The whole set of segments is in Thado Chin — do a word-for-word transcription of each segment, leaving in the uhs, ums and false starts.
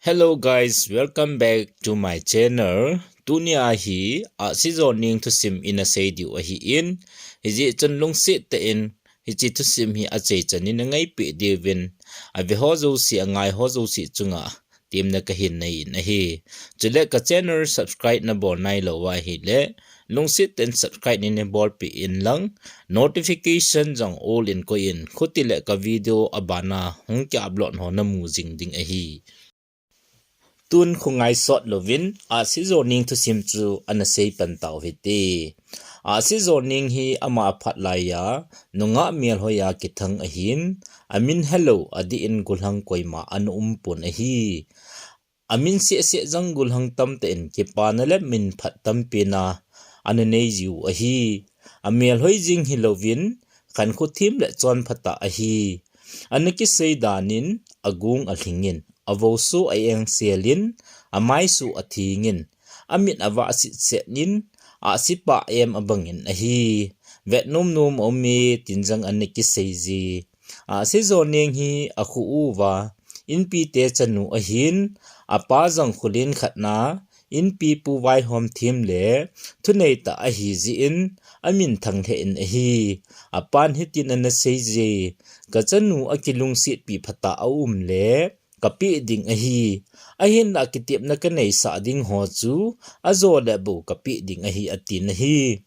Hello guys, welcome back to my channel. Tunia hi Ahsi Joning thusim ina sei diu ahin, hijeh chun lungset tah in hiche thusim hi achai chan in na ngaipeh diuvin, ave ho jouse, angai ho jouse chunga temna kahin nei in ahi. Chule ka channel subscribe nabol nailou ahile, lungset tah in subscribe nei nabolpeh in lang, notification jong all in koi in, chutile ka video abana hung ki upload ho namu jing ding ahi. Tun khongai sot louvin, Ahsi Joning thusim chu ana sei pan tau hite. Ahsi Joning hi ama aphat laiya, nungah melhoiya kithang ahin, amin helou adih in gollhang koima ana umpon ahi. Amin sehseh jong gollhang tamtah in kipana le min phat tampina ana nei jiu ahi. Amelhoi jing hilouvin, khankho them le chonpha tah ahi. Ana kisei dan in, agong alhing in, avou so a-engsel in, amai so atheng in, amit avah sitset in, ahsi pah em abang in ahi. Vet nomnom aume, tin jong ana kisei ji. Ahsi Joning hi akho uva inpi te chanu ahin, apa jong kholen khatna inpi pu vaihom them le thunei tah ahi jeh in amin thang lheh in ahi. Apan hitin ana sei ji, ka chanu akilungsetpi phatah a um le kapeh ding ahi. Ahinlah kitepna kaneisah ding ho chu ajo le bou kapeh ding ahi, atin ahi.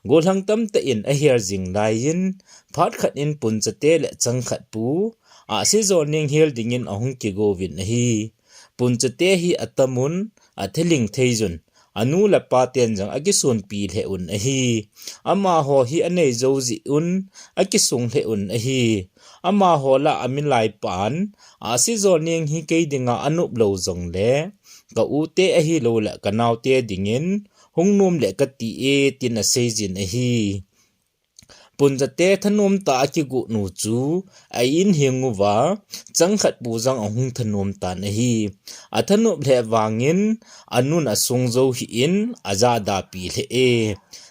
Gollhang tamtah in ahel jing laiyin, phat khat in Punchate le Changkhatpu, Ahsi Joning hel dingin ahung kigouvin ahi. Punchate hi atam un, athiling thei jun, anu le apa ten jong akisonpi lheh un ahi. Amaho hi anei jou jeh un, akisung lheh un ahi. Amaho lah a milai pan, Ahsi Joning hi kei dinga anop lou jongle, ka u te ahilou le ka nao te dingin, hung nom le kati e, tin asei jin ahi. Punchate thanom tah a akigot nu chu a-in heng uva, Changkhatpu jong ahung thanom tan ahi. Athanop lheh vangin, anun asung jou hih in, ajadapi lheh e.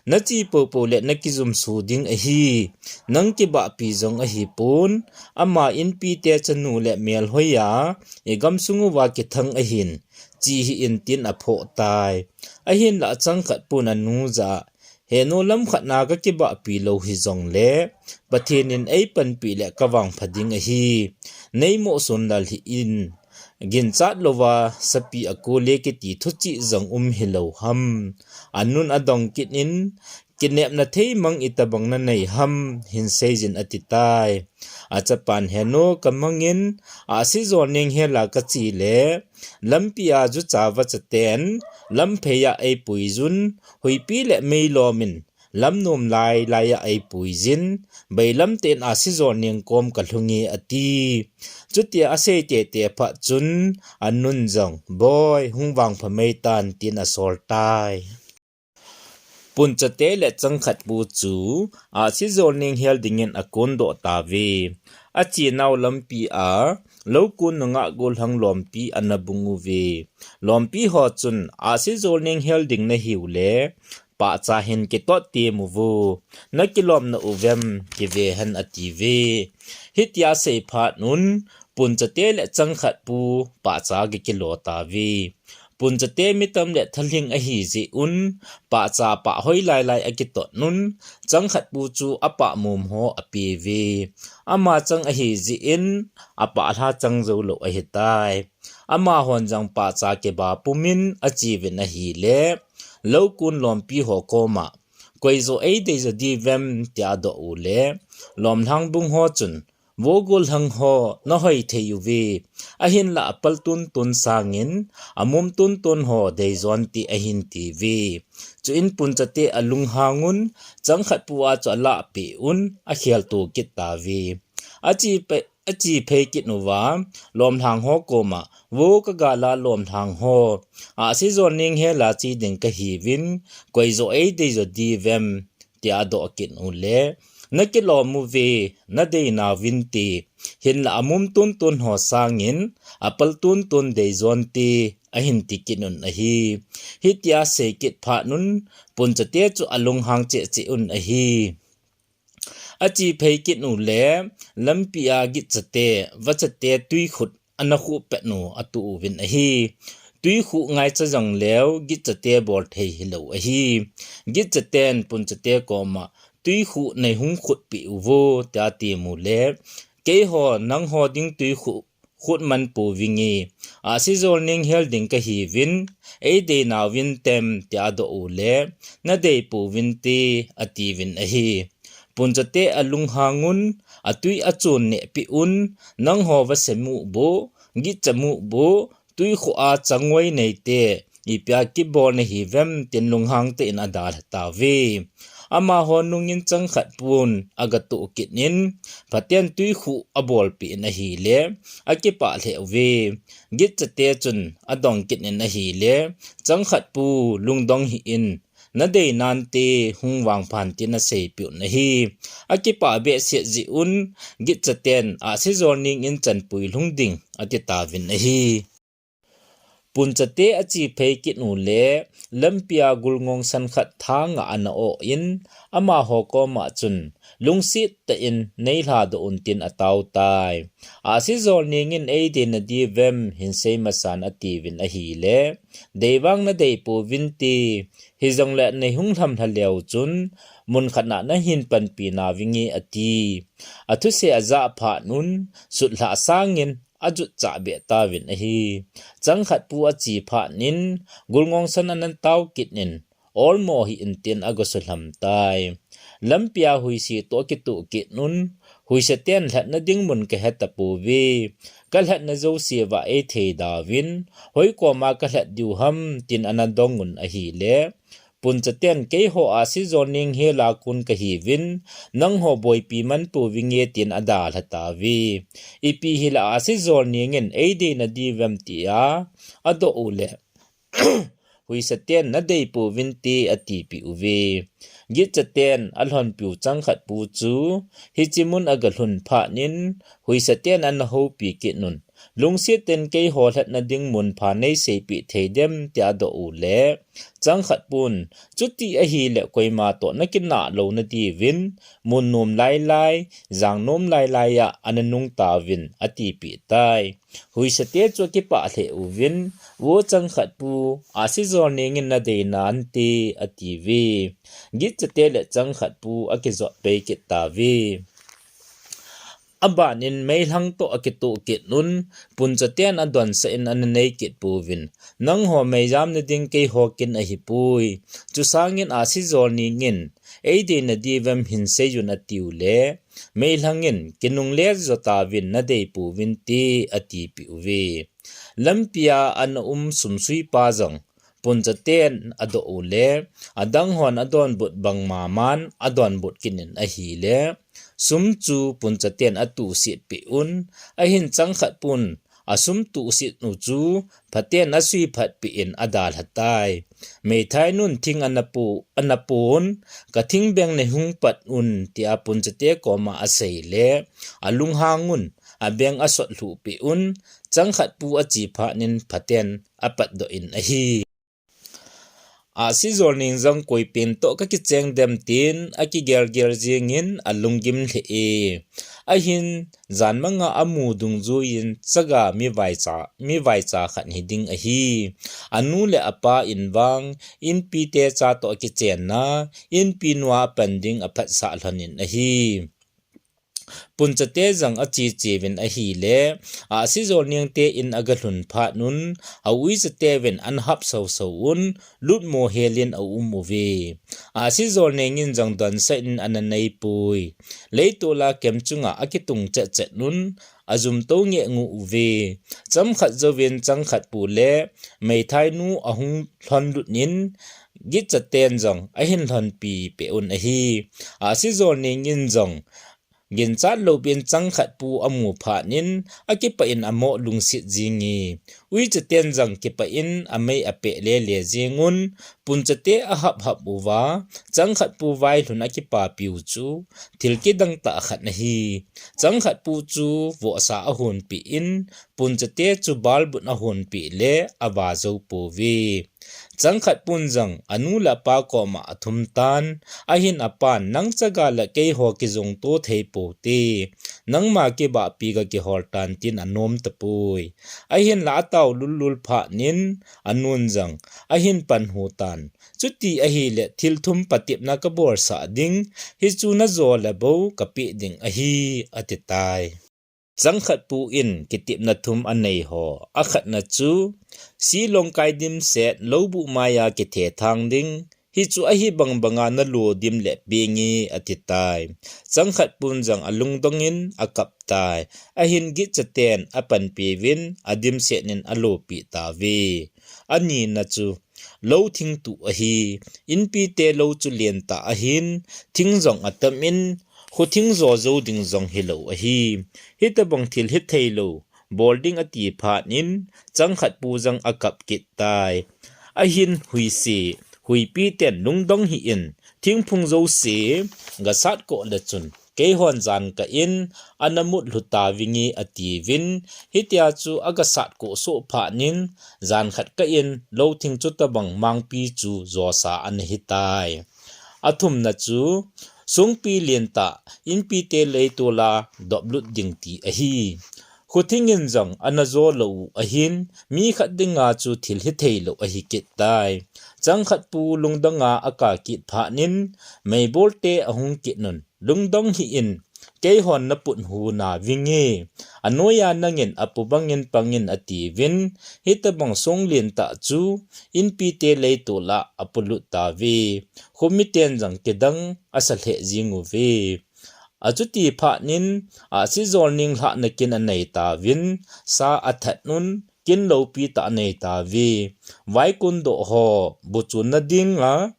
Nache poupou le nakijumso ding ahi. Nang kibahpi jong ahipon, ama inpi te chanu le melhoiya, igamsung uva kithang ahin, che hih in, tin aphoh tai. Ahinlah Changkhatpun anu jah a, Henu, lamkhat na kakibahpi lou hijongle, Pathen in eipanpi le kavangpha ding ahi. Neimoh son lal hih in. Ginchat louva sapi akole kiti thuchih jong um hilou ham. Anun adong kit in, kinepna theimang itobang nanei ham, hin seijin ati tai. Achapan, Henu, kamangin, Ahsi Joning hela kache le, lampi a jucha vachaten, lamphei a eipuijun, huipi le meilom in, lamnom lailai a eipuijin, bailam tah in Ahsi Joning kom kalhunge, ati. Chutia asei tete phat chun, anun jong, Boi, hung vangpha meitan, tin asol tai. Punchate le Changkhatpu chu, Ahsi Joning hel dingin akondoh tauve. Achenau lampi a, loukon nungah gollhang lompi ana bung uve. Lompi ho chun, Ahsi Joning hel ding nahiu le, pahcha hin kitot temuvo. Nakilom nauvem, kivehen, atiuve. Hitia asei phat un, Punchate le Changkhatpu, pahcha kikilo tauve. Punchate mitam le thalhing ahijeh un, pahcha pah hoi lailai akitot un, Changkhatpu chu apah mom ho apeuve. Ama chang ahijeh in, apah lha chang joulou ahitai. Amahon jong pahcha kiba pumin acheuvin ahile, loukon lompi ho koma, Koijo eideijo diuvem, tia adoh ule, lomlhang bung ho chun, Vo gollhang ho, nahoi thei uve. Ahinlah apal tuntun sangin, amum tuntun ho deijon te, ahin tiuve. Chuin Punchate alunghang un, Changkhatpu a chu alahpeh un, akhelto kit tauve. Achephei kit uva, lomlhang ho koma, Vo kagala lomlhang ho, Ahsi Joning hela che ding kahiuvin, koijo eideijo diuvem, tia adoh kit ule, Nakilom uve, nadei nauvinte, hinlah amum tuntun ho sangin, apal tuntun deijon te, ahin tikit un ahi. Hitia asei kit phat un, Punchate chu alunghang cheh cheh un ahi. Achephei kit ule, lampi a gitchate, vachate tuikhut, ana khuh pet u atu uvin ahi. Tuikhuh ngaicha jong leu, Gitchate bol thei hilou ahi. Gitchaten Punchate koma, "Tuikhuh nei hung khutpeh uvo," tia atimu le, "Keiho nangho ding tuikhuh khut man pouvinge, Ahsijolneng hel ding kahiuvin, ei deina uvin tem," tia adoh u le, "Na dei pouvinte," atiuvin ahi. Punchate alunghang un, atui achon nehpeh un, "Nangho vase mu bo, Gitcha mu bo, tuikhuh a changoi neite, ipia kibol nahiuvem," tin lunghang tah in adalha tauve. Amaho nungin Changkhatpun agatoh kit in, phaten tuikhuh abolpeh in ahile, akipah lheh uve. Gitchate chun adong kit in ahile, Changkhatpu lungdong hih in, "Na dei nante hung vangphan," tin aseipeh un ahi. Akipah behseh jeh un, Gitchaten Ahsijolneng in chanpui lhung ding ati tauvin ahi. Punchate ache phei kit u le, lampia Gulngongsan khat thanga ana oh in, amaho koma chun, "Lungset tah in nei lhadoh un," tin atao tai. Ahsijolneng in, "Ei deina diuvem, hinsei masan," atiuvin ahile, "Dei vang na dei pouvinte, hijongle nei hung lhamlha leu chun, mun khat na nahin panpi nauvinge," ati. Athusei ajah phat un, sutlhah sangin ajutchah beh tauvin ahi. Changkhatpu ache phat in, Gulngongsan ana tao kit in, "Olmo hih in," tin agasuhlham tai. Lampia huise toh akitoh kit un, "Huisaten lhatna ding mun kahe tapouve. Kalhatna jouse vah ei thei dauvin, hoi koma kalhat diu ham," tin ana dong un ahile, Punchaten, "Keiho Ahsijolneng hela kon kahiuvin, nangho boipi man pouvinge," tin adalha tauve. Ipi hile Ahsijolneng in, "Ei deina diuvem?" tia adoh u le, "Huisaten na dei pouvinte," atipeh uve. Gitchaten alhonpiu Changkhatpu chu hiche mun agalhun phat in, huisaten ana houpi kit un, "Lungset tah in keiho lhatna ding mun pha nei seipeh thei dem?" tia adoh u le, Changkhatpun, "Chuti ahile koima toh nakinah louna diuvin, mun nom lailai, jang nom lailai a ana nung tauvin," atipeh tai. Huisate chu akipah lheh uvin, "Vo Changkhatpu, Ahsijolneng in na dei nante," atiuve. Gitchate le Changkhatpu akijot pei kit tauve. Abanin meilhang toh akitoh kit un, Punchaten adonsah in ana nei kit pouvin, "Nangho meijamna ding keiho kin ahipoi. Chusangin Ahsijolneng in, 'Ei deina diuvem hinsei un,' atiu le, meilhang in, 'Kinungle jo tauvin, na dei pouvinte,' atipeh uve." Lampia ana um sumsuipa jong Punchaten adoh u le, adang hon adonbut bang maman adonbut kit in ahile, sum chu Punchaten atuhset peh un, ahin Changkhatpun asum tuhset u chu phaten asui phat peh in adalha tai. Meithainun thing ana pu, ana pon, "Ka thing beng nei hung pat un," tia Punchate koma asei le, alunghang un, abeng asot lhuh peh un, Changkhatpu ache phat in phaten apatdoh in ahi. Ahsijolneng jong koipen toh kakicheng dem tin akigelgel jingin alunggim lheh e. Ahin jan manga amu dungjuiyin chaga mivaicha, mivaicha khat hiding ahi. Anu le apa in vang inpi techa toh akichenna, inpi nua apan ding aphatsah lhon in ahi. Punchate jong ache cheuvin ahile, Ahsijolneng te in agalhun phat un, auichateuvin ana hap soso un, lutmo helin aum uve. Ahsijolneng in jong donsah in ana nei poi. Leitol a kem chunga akitung chetchet un, ajum to ngeh ngu uve. Chomkhat jouvin Changkhatpu le meithainu ahung lhon lut in, Gitchaten jong ahin lhonpi peh un ahi. Ahsijolneng in jong ginchat louvin Changkhatpu amu phat in akipah in amo lungset jing e. Uichaten jong kipah in amei apeh lele jing un, Punchate ahap hap uva, Changkhatpu vailhun akipapiu chu thil kidang tah khat ahi. Changkhatpu chu vohsa ahonpeh in, Punchate chu balbut ahonpeh le ava jou pouve. Changkhatpun jong anu le apa koma athum tan, ahin apan, "Nang chaga le keiho kijong to thei poute, nangma kibahpi kakihol tan," tin anom tapoi. Ahinla atao lullul phat in anun jong ahin panhu tan, "Chuti ahile thil thum patepna kabolsah ding, hichu najo le bou kapeh ding ahi," ati tai. Changkhatpu in kitepna thum anei ho, akhatna chu, "Silong kai dimset loubuh maiya kithethang ding, hichu ahi bangbanga nalo dim le penge," ati tai. Changkhatpun jong alungdong in akap tai. Ahin gitchaten apanpi uvin adimset in alopeh tauve. Anina chu, "Lou thing tuh ahi, inpite lou chu lentah ahin, thing jong atam in, kho thing jo jou ding jong hilou ahi. Hitobang thil hithei lou bol ding," ati phat in Changkhatpu jong akap kit tai. Ahin huise, huipi ten lungdong hih in, "Thingphung jouse gasat koh le chun keihon jan kah in ana mut lhu tavinge," atiuvin, hitia chu agasat koh soh phat in, jan khat kah in lou thing chutobang mangpi chu josa ana hitai. Athumna chu, songpi lentah, inpite leitol a doplut ding ti ahi. Kho thing in jong ana jo lou u ahin, mi khat dinga chu thil hithei lou ahi kit tai. Changkhatpu lungdong a akap kit phat in, meibolte ahung kit un, "Lungdong hih in, keihon naput lhu navinge. Anoiya nangin apu bangin pangin," atiuvin, hitobang song lentah chu inpite leitol a apulut tauve. Khomiten jong kidang asa lheh jing uve. Achuti phat in, Ahsijolneng lhahna kin anei tauvin, sa athat un, kin loupi tah anei tauve. Vaikun doh ho, bu chunna dinga,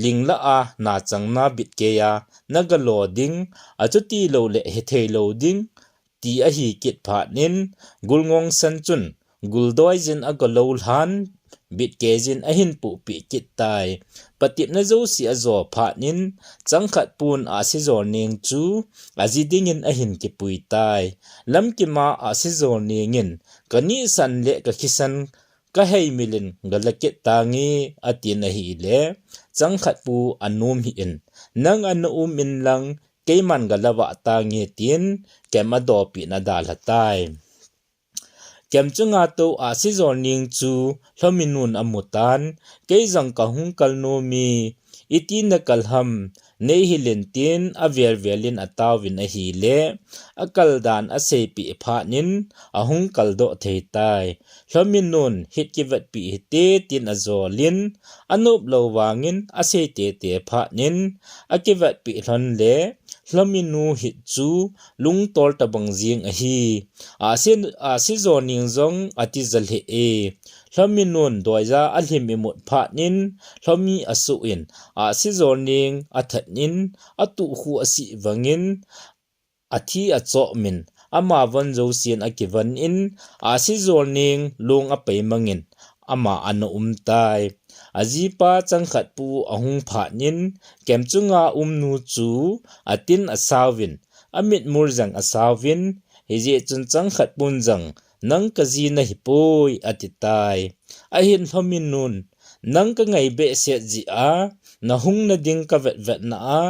ling lah a nachangna bitkei a nagalo ding, achuti lou le hithei lou ding, ti ahi kit phat in, Gulngong San chun guldoi jin agalou lhan, bitkei jin ahin puhpeh kit tai. Patepna jouse ajo phat in, Changkhatpun Ahsijolneng chu aji dingin ahin kipui tai. Lamkim a Ahsijolneng in, "Kanisan le kakhisan kaheimil in gala kit tange," atin ahile, Changkhatpu anom hih in, "Nang ana um in lang, keiman gala vah tange," tin kem adopeh in adalha tai. Kem chunga tou Ahsijolneng chu Lhominun amu tan, "Kei jong kahung kal nome, iti nakal ham, neihil in," tin avel vel in ataovin ahile, akal dan aseipeh phat in ahung kaldoh thei tai. Lhominun, "Hit kivetpeh hite," tin ajol in, anop lou vangin asei tete phat in, akivetpeh lhon le, Lhominu hit chu lungtol tabang jing ahi. Ahsi, Ahsijolneng jong atija lheh e. Lhominun doiya alhim imut phat in, Lhomi asuh in, Ahsijolneng athat in, atuh khu asih vangin, athi achoh min, ama von jousen akivon in, Ahsijolneng long apai mangin, ama ana um tai. Ajipa Changkhatpu ahung phat in, kem chunga umnu chu atin asauvin, amitmul jong asauvin, hijeh chun Changkhatpun jong, "Nang kaji nahipoi," ati tai. Ahin Lhominun, "Nang kangai behseh jeh a, nahung nading kavet vet na a,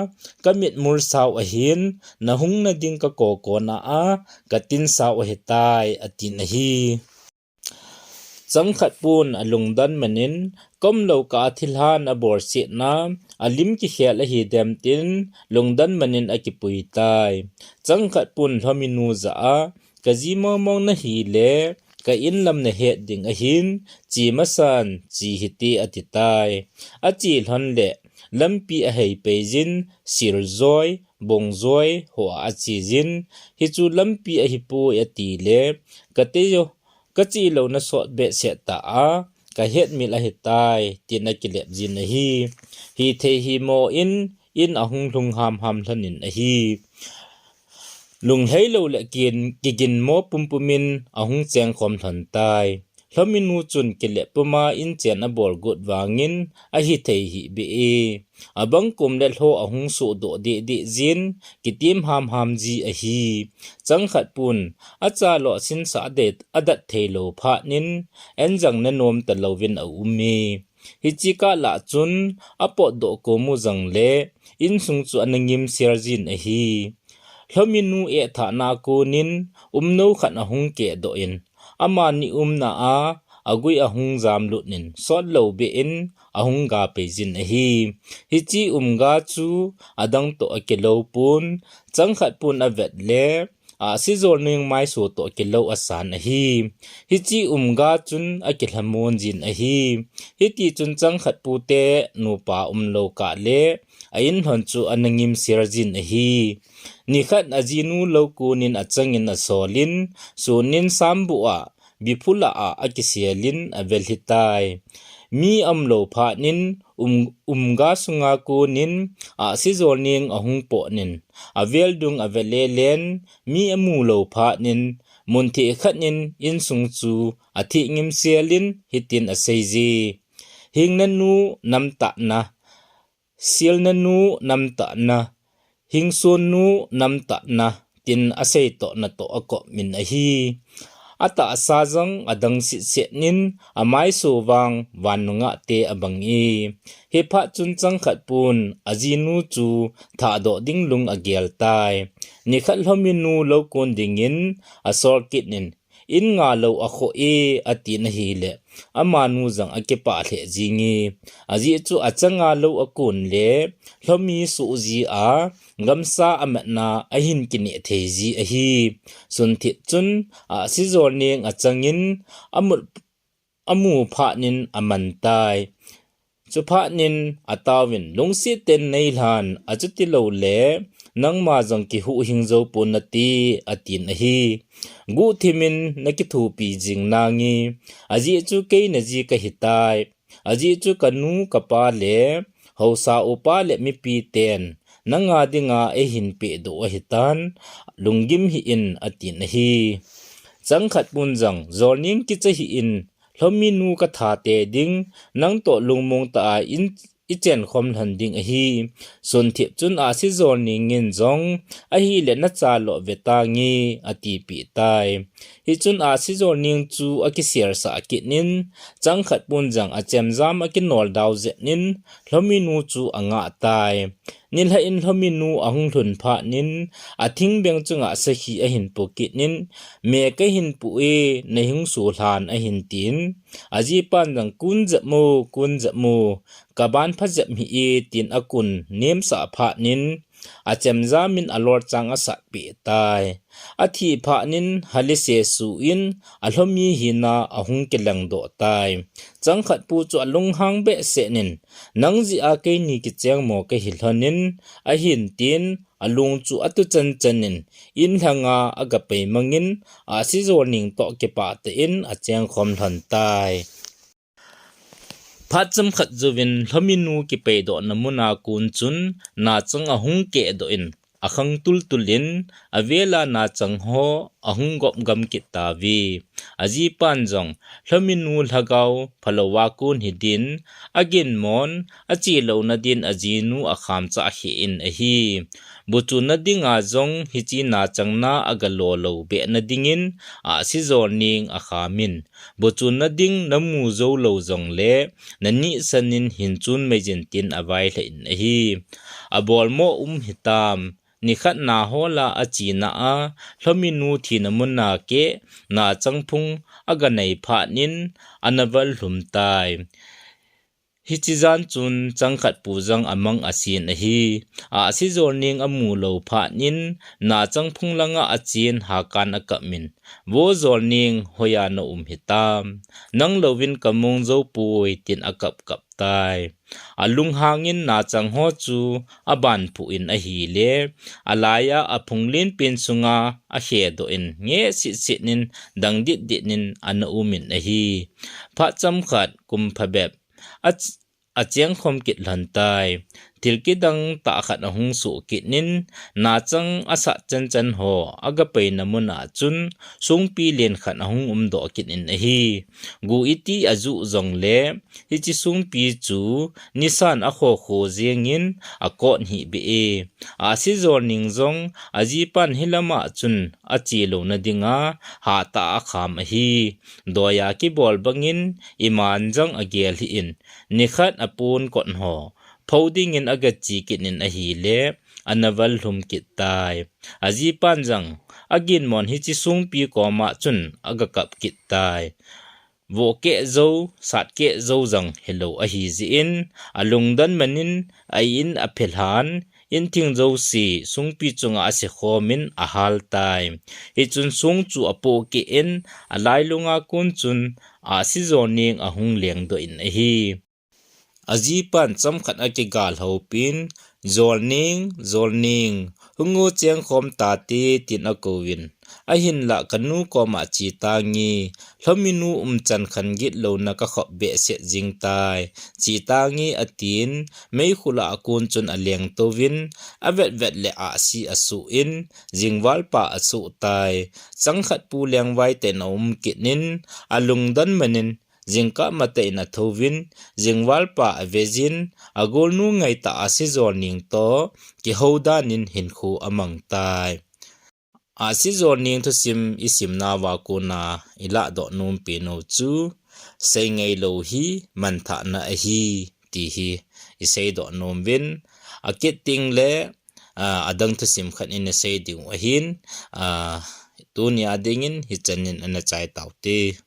kamitmul sao ahin, nahung nading kakokona a, katin sao ahitai," atin ahi. Changkhatpun alungdon man in, komlou kah a thilhan abolsetna, alim kikhel ahidem tin, lungdon man in akipui tai. Changkhatpun Lhominu jah a, "Kaji mong mong nahile, ka in lam nahet ding ahin, che masan, che hite," ati tai. Ache lhon le, lampi ahei pei jin, siljoi, bongjoi, ho a ache jin, "Hichu lampi ahipoi," ati le, "Kate jo, kache louna sot behseh tah a, kahet mil ahitai," tin akilep jin ahi. Hithei himo in, in ahung lhung ham ham lhon in ahi. Lunglhai lou le kin, kiginmo pumpum in ahung chengkhom lhon tai. Lhominu chun kilep puma inchen abol got vangin ahithei hih beh e. Abang kum le lho ahung sohdoh deh deh jin, kitim ham ham ji ahi. Changkhatpun, acha lo sinsah adet, adat thei lou phat in, en jong nanom talouvin aum e. Hichi kah lah chun apotdoh komu jongle insung chu ana ngimsel jin ahi. Lhominu etthahna konin umnou khat ahung kehdoh in, amani umna a agui ahung jamlut in, sotlou beh in ahung ga pei jin ahi. Hichi umga chu adang toh akilou pon, changkhat pon avet le, Ahsijolneng maiso toh kilou asan ahi. Hichi umga chun akilhamon jin ahi. Hiti chun changkhat pute nupa umlou kah le a-in lhon chu ana ngimsel jin ahi. Nikhat ajinu lou konin achangin asolin, sunin sambuh a, biphula a akiselin avel hitai. Mi aumlou phatnin um, umga sunga konin Ahsijolneng ahung potnin, avel dung avel lelen, mi amulou phatnin, mun theh khatnin insung chu atheh ngimselin hitin aseije. Hing nanu namtah na, sil nanu namtah na, hingson nu namtah na, tin asei toh natoh akop min ahi. Atahsa jong adang sitsetnin amaiso vang vannungah te abang e. Hiphat chun changkhat pon ajinu chu thahdoh ding lung agel tai. Nikhat Lhominu lou kon dingin asol kitnin, in ngalou akhoh e, atin ahile, amanu jong akipah lheh jinge. Ajeh chu achanga lou akon le, Lhomi soh jia, gamsa amatna ahin kineh thei ji ahi. Sunthip chun Ahsijolneng achangin amut, amu phatnin aman tai. Chuphatnin ataovin, lungset tah in neilhan, achutilou le nangma jong kihuhhing jou pon nate, atin ahi. Guhthimin nakithopi jing nange, ajeh chu kei naji kahitai. Ajeh chu kanu kapa le haosa upa le mipiten nanga dinga eihin pehdoh ahitan, lunggim hih in, atin ahi. Changkhat pon jong, Jolneng kicha hih in, Lhominu katha te ding, nangtoh lungmong tah a in, ichenkhom lhon ding ahi. Sunthip chun Ahsijolneng in jong, ahile nacha loh vetange, atipeh tai. Hichun Ahsijolneng chu akiselsah kitnin, changkhat pon jong achemjam akinol dau jetnin, Lhominu chu angah tai. Nilhah in Lhominu ahung lhun phatnin, athingbeng chunga sakhi ahin po kitnin, me kahin po e, nahung so lhan, ahin tin. Ajipan jong, kun jep mo, kun jep mo, kaban pha jep hih e, tin akun nemsah phatnin, achemjamin alolchang asatpeh tai. Athi phatnin hale sesuh in, aLhomi hina ahung kilangdoh tai. Changkhat po chu alunghang behseh in, nang jeh a keini kichengmo kahi lhonin, ahin tin, alung chu atu chanchan in, in lhanga agapei mangin, Ahsijolneng toh kipah tah in achengkhom lhon tai. Phat chomkhat jouvin Lhominu kipeidohna muna kon chun nachang ahung kehdoh in, akhang tultul in, avela nachang ho ahung gop gam kit tauve. Ajipan jong, Lhominu lhagao phalouva kon hidin, aginmon, achelouna din ajinu akham chah kheh in ahi. Bochunna dinga jong hiche nachang na agalo lou behna dingin, Ahsijolneng akhamin, bochunna ding namu jou lou jongle, nanihsan in hin chun mai jin, tin availhah in ahi. Abolmo um hitam, nikhat nahola achena a, Lhominu thina muna keh, nachang phung aganei phatnin, ana vallhum tai. Hiche jan chun changkhat po jong amang asen ahi. Ahsijolneng amu lou phatnin, nachang phung langa achen hakan akap in, Vo Jolneng, hoiya naum hitam, nang louvin kamong jou poi, tin akap kap tai. Alunghangin nachang ho chu abanphuh in ahile, alaiya aphung lenpen sunga akhedoh in, nge sitset in, dang ditdit in ana um in ahi. Phat chomkhat, kum phabep, a, achengkhom kit lhon tai. thil kidang tah khat ahung soh kit in, nachang asat chan chan ho aga peina mun a chun songpi len khat ahung umdoh kit in ahi. Gu iti ajuh jongle, hiche songpi chu nisan akho kho jeng in akot hih beh e. Ahsi Jolneng jong ajipan hilam a chun ache louna dinga hatah a akham ahi. Doiya kibol bangin iman jong agel hih in, nikhat apon kot ho pho dingin aga che kit in ahile, ana val lhum kit tai. Ajipan jong aginmon hiche songpi koma chun aga kap kit tai. Voh keh jou, sat keh jou jong hilou ahi jeh in, alungdon man in, a-in aphelhan, in thing jouse songpi chunga ase khom in ahal tai. Hichun song chu apoh keh in, alailunga kon chun Ahsi Jolneng ahung lengdoh in ahi. Ajipan chomkhat akigal houpin, "Jolneng, Jolneng, hung o cheng khom tate," tin akouvin. Ahinlah kanu koma che tange, lhominu umchan khan gitlouna kakhop behseh jing tai. Che tange atin, meikhu lah a kon chun aleng touvin, avet vet le Ahsi asoh in, jingvalpa asoh tai. Changkhat pu lengvai tah in aum kit in, alungdon man in, jingkah matah in athouvin, jingvalpa avejin, agolnu ngaitah Ahsi Jolneng toh kihou dan in hinkho amang tai. Ahsi Jolneng thusim isimna uva kona ilahdoh nom pen u chu, "Seingailou hi manthahna ahi," ti hi iseidoh nom uvin, akit teng le, ah, adang thusim khat in isei ding u ahin, ah, tunia dingin hichan in ana chai taute.